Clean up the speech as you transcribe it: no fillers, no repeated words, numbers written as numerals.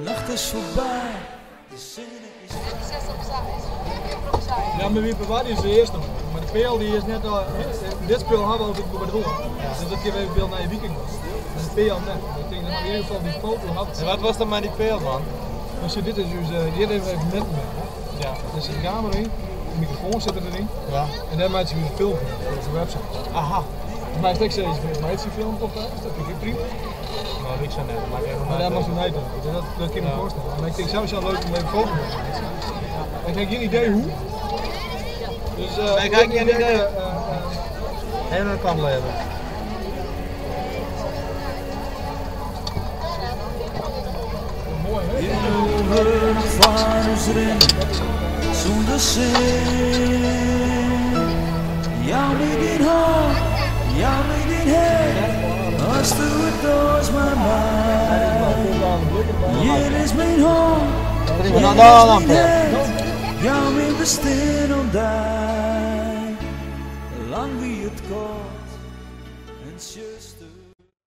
nacht is foarby, de sinne is. Ja, mar wy bewarje se earst noch. Mar de peal dy is net, dit spul hawwe we altyd by de hân. Dus dat kinne we eventueel nei de wike Dus de peal net. Ik tink dat we yn ieder gefal dy foto hawwe. En wat was dat mei dy peal man? Nou, sjoch, dit is ús, hjir even eveneminten mei. Ja. Der sit in kamera yn, de mikrofoan sit deryn. Ja. En dêr meitsje we ús film foar op de website. Aha. Meist ek sizze fan ik meitsje in film podcast, dat fyn ik ek prima. No, ik sa net, mar ik even Mar dêr moatst oer neitinke. Dus dat, dat kin ik my foarstelle. Mar ik tink sowieso leuk om even foto te meitsjen. Ja. Ik ha gjin idee hoe. Dus, uh, nee, ik ha gjin idee. Uh, uh, Even oan de kant lizze. Moai, hè? Sûnder sin. Jou my dyn hân, jou my dyn hert, asto it dochs mar mei. Hjir is myn hân, hjir is myn hert, jou myn bestean oan dy. Lang wie it kâld en tsjuster.